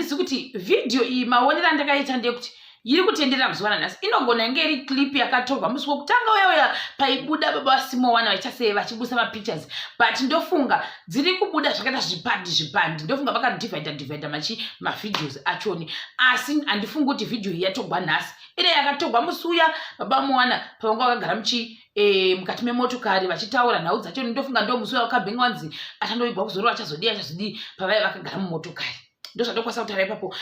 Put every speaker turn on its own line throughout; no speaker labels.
Handizivi kuti vhidhiyo iyi, maonero andakaita ndeyekuti iri kutenderera muzuva ranhasi, inogona inge iri clip yakatorwa musi wekutanga uya uya paibuda baba vaSimowana vaita sei, vachibusa mapictures, but ndofunga dziri kubuda zvakaita zvipandi zvipandi. Ndofunga vakadivhaidha dhivhaidha machi mavideos achoni, asi handifungi kuti vhidhiyo iyi yatogwa nhasi. Ine yakatogwa musi uya baba Mowana pavanga vakagara muchi mukati memotokari vachitaura nhau dzacho. Ndofunga ndo musi uya wakabhenga wanzi achandoigwa kuzorova, achazodii, achazodii, pavaiva vakagara mumotokari. Ndozvandokwanisa kutaura ipapo.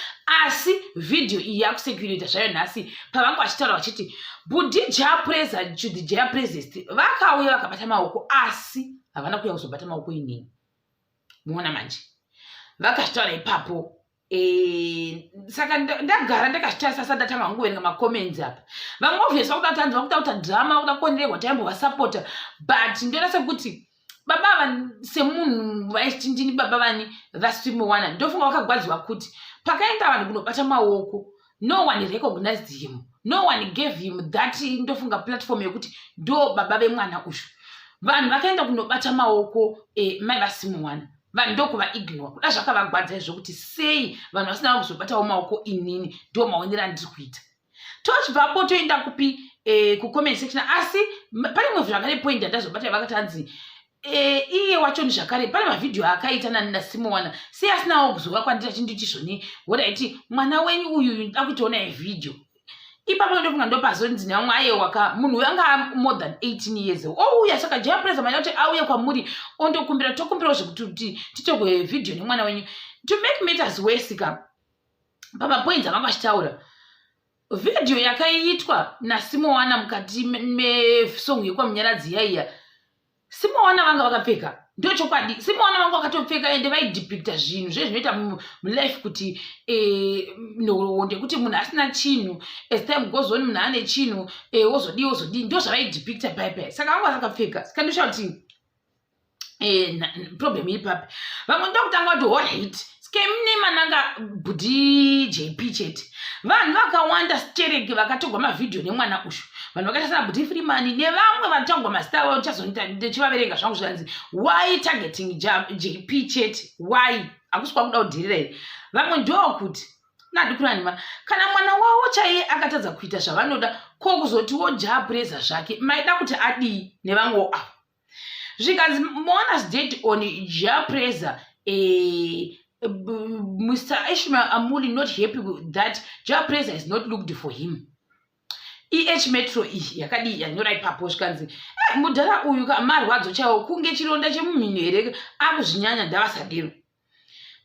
Asi vhidhiyo iyi yakucirculate zvayo nhasi pavanga vachitaura vachiti bhudhi Jah Prayzah, the Jah Prayzist, vakauya vakabata maoko, asi havana kuuya kuzobata maoko inini. Muona manje vakazvitaura ipapo. Saka ndagara ndakazvitarisa sa ndatanga kungoverenga macomments apa. Vamwe obvious vakuda kuti hanzi vakuda kuita drama, vakuda kuonererwa, taimbovasapota, but ndoona sekuti baba ava semunhu vaiti ndini baba vani vaSimowana, ndofunga vakagwadziwa kuti pakaenda vanhu kunobata maoko, no one recognized him, no one gave him that, ndofunga, platform yekuti ndo baba vemwana uyu. Vanhu vakaenda kunobata maoko mai vaSimowana, vanhu ndokuvaignore. Kuda zvakavagwadza izvo kuti sei vanhu vasina kuzobatawo maoko inini. Ndo maonero andiri kuita. Tochibvapo toenda kupi? Kucomment section. Asi pane imwe zvakare point yandazobata, vakati hanzi iye wachoni zvakare pane mavhidhiyo akaita naSimowana, sei asinawo kuzouya kwandiri achinditi zvoni, alright, mwana wenyu uyu da kutoona vhidhiyo ipapo? Ndofunga ndopazonzi nevamwe, aiwaka, munhu uyu anga more than 18 years ouya. Saka Jah Prayzah maida kuti auye kwamuri ondokumbira, tokumbirawo zvekuti titogwe vhidhiyo nemwana wenyu? To make matters worse ka, pamapoints avanga vachitaura, vhidhiyo yakaitwa naSimowana mukati mesong yekwaMunyaradzi yaiya, Simowana vanga vakapfeka. Ndochokwadi, Simowana vanga vakatopfeka, ende vaidepicta zvinhu zvezvinoita mulife kuti nhoroondo yekuti munhu asina chinhu, as time goes on munhu ane chinhu, wozodii, wozodii. Ndo zvavaidepicta paipai. Saka vanga vakapfeka. Saka ndoshaa kuti problem iri papi. Vamwe ndokutanga kuti alright, skemne mananga bhudhi JP chete. Vanhu vakawanda stereki vakatogwa mavhidhiyo nemwana uyu, vanhu vakaita sana bhudhi Freeman nevamwe vatogwa mazita avo, ndichivaverenga zvangu. Zvanzi, why targeting JP chete? Why? Hakusi kwakuda kudhirira here? Vamwe ndokuti nandikuranima kana mwana wavo chaiye akatadza kuita zvavanoda, ko kuzotiwo Jah Prayzah zvake maida kuti adii? Nevamwewo avo zvikanzi Moana's dad on Jah Prayzah, Mr Ishmael Amuli, not happy with that Jah Prayzah has not looked for him. Eh Metro iyi yakadii yanyora ipapo, zvikanzi mudhara uyu marwadzo chaiwo, kunge chironda chemumhino here, akuzvinyanya, ndavasadero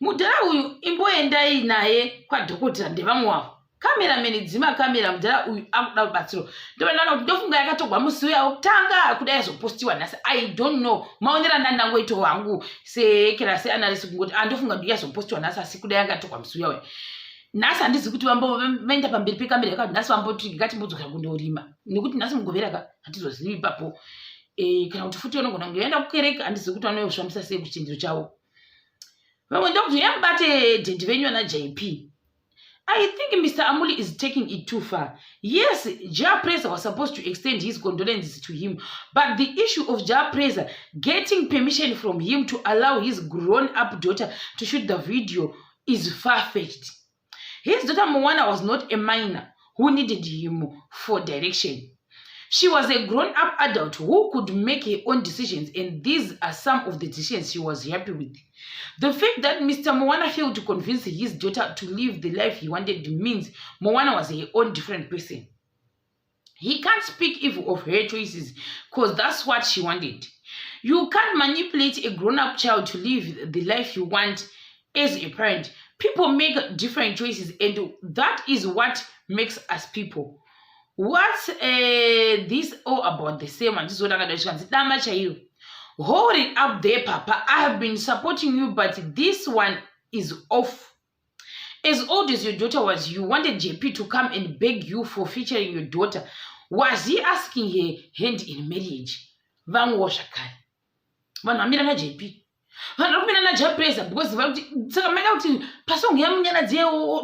mudhara uyu, imboendai naye kwadhokotera. Ndevamwe wavo. Cameraman, dzima kamera, mudhara uyu akuda rubatsiro. Ndovandaona kuti ndofunga yakatogwa musi uya wekutanga, kuda yazopostiwa nhasi. I don't know, maonero andandangoitawo hangu sekera seanalyst, kungoti andofunga ah, yazopostiwa nhasi, asi kuda yangatogwa musi uya uya. Nhasi handizi kuti vaenda pamberi pekamera yakati nhasi vamboti ngatimbodzokera kundorima, nekuti nhasi Mugovera ka, handizozivi ipapo. Kana kuti futi vanogona kunge vaenda kukereke, handizivi kuti vanozvifambisa sei kuchitendero chavo. Vamwe ndokuti yamubate daddy venyu ana JP. I think Mr. Amuli is taking it too far. Yes, Jah Prayzah was supposed to extend his condolences to him, but the issue of Jah Prayzah getting permission from him to allow his grown-up daughter to shoot the video is far-fetched. His daughter Moana was not a minor who needed him for direction. She was a grown-up adult who could make her own decisions, and these are some of the decisions she was happy with. The fact that Mr. Moana failed to convince his daughter to live the life he wanted means Moana was her own different person. He can't speak evil of her choices because that's what she wanted. You can't manipulate a grown-up child to live the life you want as a parent. People make different choices, and that is what makes us people. What's this all about? The same handizoda kada zvikanzi dama chaiyo. Hold it up there, papa. I have been supporting you, but this one is off. As old as your daughter was, you wanted JP to come and beg you for featuring your daughter. Was he asking her hand in marriage? Vamwewo zvakare vanhu vamira naJP, vanhu vari kumira naJah Prayzah, because vari kuti saka maida kuti pasong yaMunyaradzi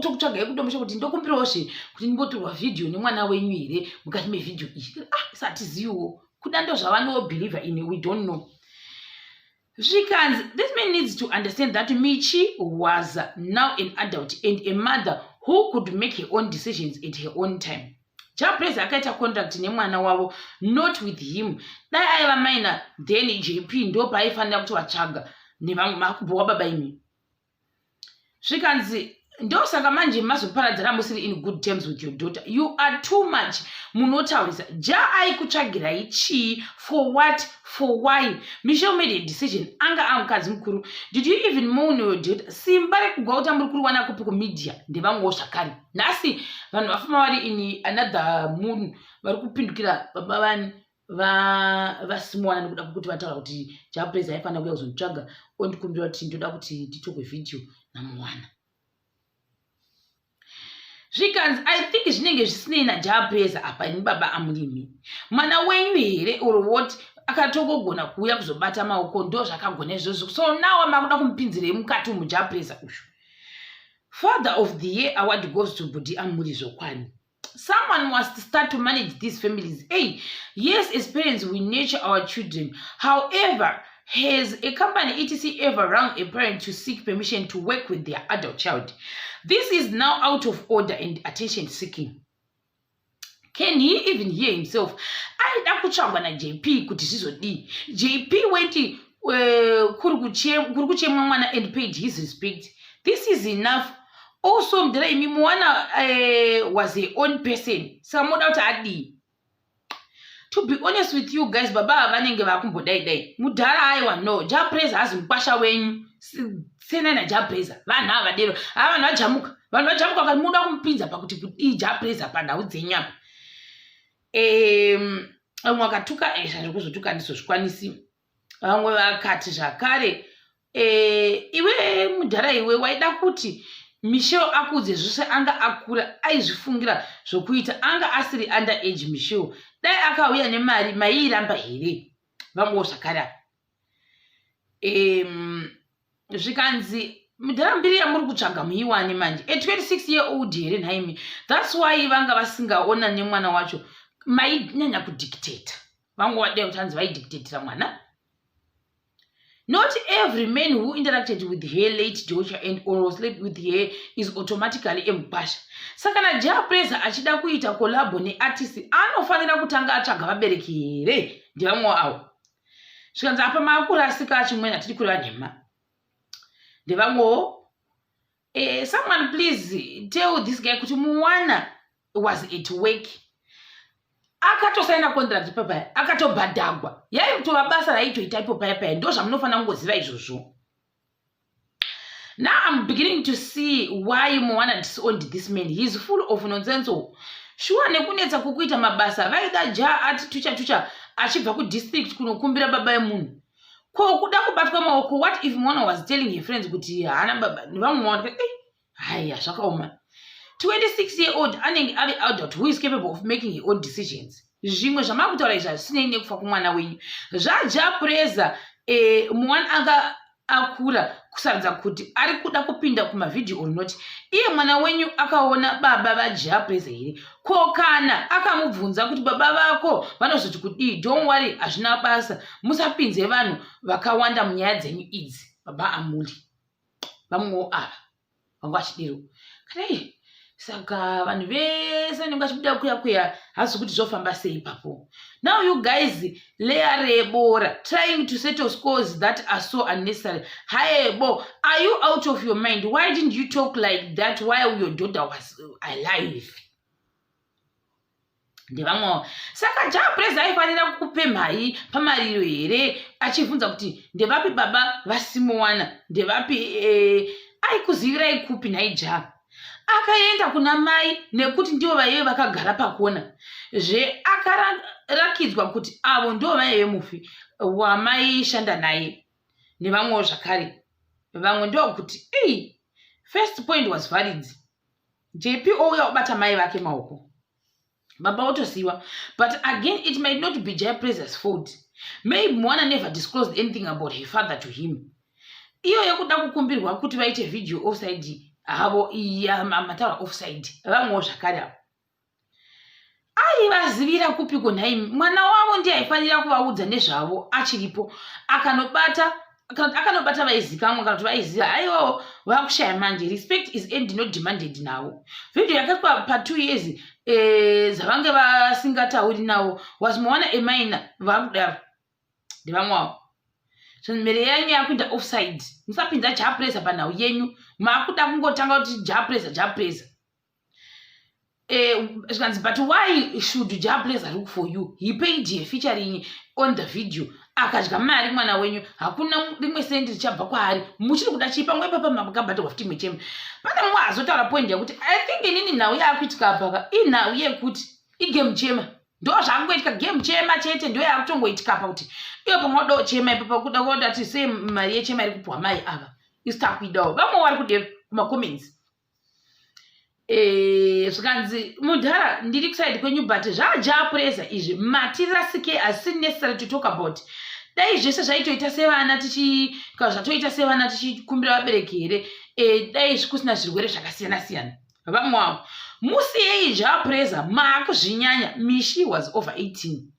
tokutsvagai kudombosha kuti ndokumbirawo zve kuti ndimbotorwa vhidhiyo nemwana wenyu here mukati mevhidhiyo iyi? Ah, satiziviwo, kuda ndo zvavanobhelievha in, we don't know. Zvikanzi this man needs to understand that Michi was now an adult and a mother who could make her own decisions at her own time. Jah Prayzah akaita contract nemwana wavo, not with him. Dai aiva minor, then JP ndo paaifanira kuti vatsvaga nevamwe. Makubhowa baba imi. Zvikanzi ndosaka manje mazoparadzana, musiri in good terms with your daughter. You are too much, munotaurisa. Ja aikutsvagirai chii? For what? For why? Michelle made a decision, anga amukadzi mukuru. Did you even mourn your daughter? Simba rekugwa muri kuriwana kupi kumedia? Ndevamwewo zvakare. Nhasi vanhu vafuma vari in another moon, vari kupindukira baba vani vasimuwana nekuda kwekuti vataura kuti Jah Prayzah aifanira kuuya kuzonditsvaga, ondikumbira kuti ndoda kuti titokwe vhidhiyo naMoana. Zvikanzi I think zvinenge zvisinei naJah Prayzah apa. Ini baba amurimi mwana wenyu here or what? Akatongogona kuuya kuzobata maoko, ndo zvakagona izvozvo. So now makuda kumupinzirei mukati umu Jah Prayzah uyu? Father of the Year award goes to Budi Amuri. Zvokwani, someone must start to manage these families. Hey, yes, as parents we nurture our children. However, has a company etc ever rung a parent to seek permission to work with their adult child? This is now out of order and attention seeking. Can he even hear himself? Aida kutsvagwa naJP kuti zvizodii? JP went kuri kuchemwa mwana and paid his respect. This is enough. Also, mudhara imi, Moana was her own person, saka moda kuti adii? To be honest with you guys, baba ava vanenge vakumbodai dai mudhara. Aiwa, no, Jah Prayzah hazi mukwasha wenyu. Senai naJah Prayzah. Vanhu ava vadero ava, vanhu vajamuka, vanhu vajamuka vakati muda kumupinza pakuti kudii Jah Prayzah panhau dzenyu apa? Vamwe vakatuka zvekuzotuka handizozvikwanisi. Vamwe vakati zvakare, iwe mudhara iwe, waida kuti Michelle akuudze zvose. Anga akura, aizvifungira zvokuita, anga asiri under age. Michelle dai akauya nemari, maiiramba here? Vamwewo zvakare apa zvikanzi mudhara, mbiri yamuri kutsvaga muiwane manje, a 26 year old here nhaimi? That's why vanga vasingaona nemwana wacho, mainyanya kudictata. Vamwe vadai kuti hanzi vaidictatira mwana. Not every man who interacted with her late daughter and or slept with her is automatically emukwasha. Saka na Jah Prayzah achida kuita collabo neartist, anofanira kutanga atsvaga vabereki here? Ndevamwewo avo. Zvikanzi apa maakurasika chimweni, hatidi kureva nhema. Ndevamwewo. Someone please tell this guy kuti Moana was at work, akatosaina contract papaya, akatobhadhagwa, yaitova basa raitoita ipo paya paya. Ndo zvamunofanira kungoziva izvozvo. Now I'm beginning to see why Moana disowned this man. He is full of nonsense. Shuwa, nekunetsa kukuita mabasa, vaida Ja ati tucha tucha achibva kudistrict kunokumbira baba emunhu. Ko kuda kubatwa maoko? What if Moana was telling her friends kuti haana baba? Nevamwe vati, haiya, zvakaoma. 26 year old anenge ave adult who is capable of making her own decisions. Zvimwe zvamakutaura izvi hazvisinei nekufa kumwana wenyu. ZvaJah Prayzah, Moana anga akura kusaridza kuti ari kuda kupinda kumavhidhiyo or not. Iye mwana wenyu akaona baba vaJah Prayzah here? Ko kana akamubvunza kuti baba vako vanozoti kudii? Don't worry, hazvina basa. Musapinze vanhu vakawanda munyaya dzenyu idzi, baba amuli. Vamwewo ava vanga vachidiro kadai. Saka vanhu vese vanenge vachibuda kuya kuya, hazi kuti zvofamba sei ipapo? Now you guys learebora trying to settle scores that are so unnecessary. Haebo, are you out of your mind? Why didn't you talk like that while your daughter was alive? Ndevamwewo. Saka Jah Prayzah aifanira kupemhai pamariro here, achibvunza kuti ndevapi baba vasimuwana, ndevapi? Aikuzivirai kupi nhai Jah? Akaenda kuna mai nekuti ndivo vaive vakagara pakona zve akarakidzwa kuti avo ndo vaive mufi wamaishanda naye nevamwewo zvakare. Vamwe ndokuti ei, first point was valid. JP ouya obata mai vake maoko, baba otosiyiwa. But again, it might not be Jah Prayzah's fault. Maybe Moana never disclosed anything about her father to him. Iyo yekuda kukumbirwa kuti vaite video offside havo, mataura offside. Vamwewo zvakare avo, aivazivira kupiko nhaimi? Mwana wavo ndiye aifanira kuvaudza nezvavo achiripo. Akanobata. Kana kuti akanobata vaizikamwa kana kuti vaiziva, aiwawo vakushaya manje. Respect is earned, not demanded. Navo video yakaitwa pa2 years dzavange vasingatauri navo was Moana a minor. Vakudaro ndevamwawo. So mhere yenyu yakuita offside. Musapinza Jah Prayzah panhau yenyu. Makuda kungotanga kuti Jah Prayzah, Jah Prayzah. Zvikanzi, "But why should Jah Prayzah look for you? He paid a featuring on the video, akadya mari mwana wenyu. Hakuna rimwe sendi richabva kwaari. Muchiri kuda chii pamwe ipapa makabhadharwa futi imwe chema?" Pane mumwe azotaura point yekuti I think inini nhau yaakuitika apaka inhau yekuti igame chema. Ndo zvakungoitika, game chema chete ndo yakutongoitika pa kuti iyo pamwe wadawo chema ipapa kuda kodati sei mari yechema iri kupiwa mai ava isu takuidawo. Vamwe vari kudero kumacomments. Zvikanzi, "Mudhara, ndiri kuside kwenyu, but zvaJah Prayzah izvi matirasike. Asi necessary to talk about. Dai zvese zvaitoita sevana tichi kana zvatoita sevana tichikumbira vabereki here, dai kusina zvirwere zvakasiyana siyana." Vamwe vavo, musiyei Jah Prayzah, maakuzvinyanya. Mishi was over 18.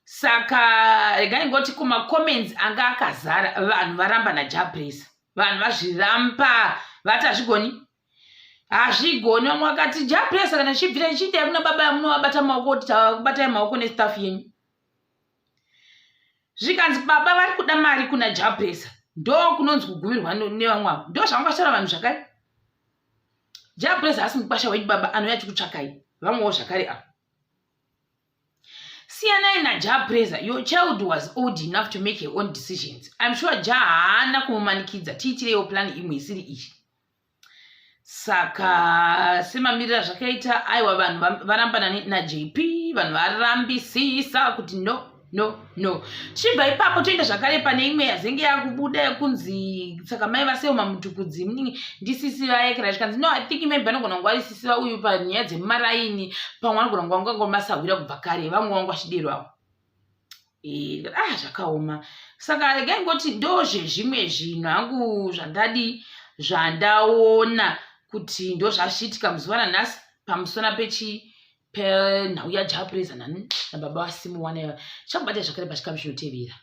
Saka regai ngoti kumacomments anga akazara, vanhu varamba naJah Prayzah. Vanhu vazviramba, vati hazvigoni, hazvigoni. Vamwe vakati, "Jah Prayzah, kana zvichibvira, chichiitai kuna baba munovabata maoko kuti takubatai maoko nestaff yenyu." Zvikanzi, "Baba vari kuda mari kuna Jah Prayzah." Ndo kunonzi kugumirwa nevamwe avo. Ndo zvangashara vanhu zvakare. Jah Prayzah asi mukwasha wenyu, baba anouya achikutsvakai. Vamwewo zvakare avo, siyanai naJah Prayzah. Your child was old enough to make her own decisions. I'm sure Jah haana kumumanikidza. Tiitireiwo plan imwe isiri iyi. Saka semamiriro azvakaita, aiwa, vanhu varambana naJP. Vanhu varambisisa kuti no, no, no. Tichibva ipapo toenda zvakare pane imwe yazenge yakubuda yekunzi saka mai vaSelmor Mutukudzi munini ndisisi vayekera. Zvikanzi, no, I think maybe vanogona kunge vari sisi vauyu panyaya dzemumaraini. Pamwe vanogona kunge vangangomasahwira kubva kare, vamwe vangu vachidero avo. Ah, zvakaoma. Saka regai ngoti ndozvezvimwe zvinhu hangu zvandadi zvandaona kuti ndo zvazvichiitika muzuva ranhasi pamusana pechi penhau yaJah Prayzah nani nababa vaSimowana. Chakubata zvakare pachikamu chinotevera.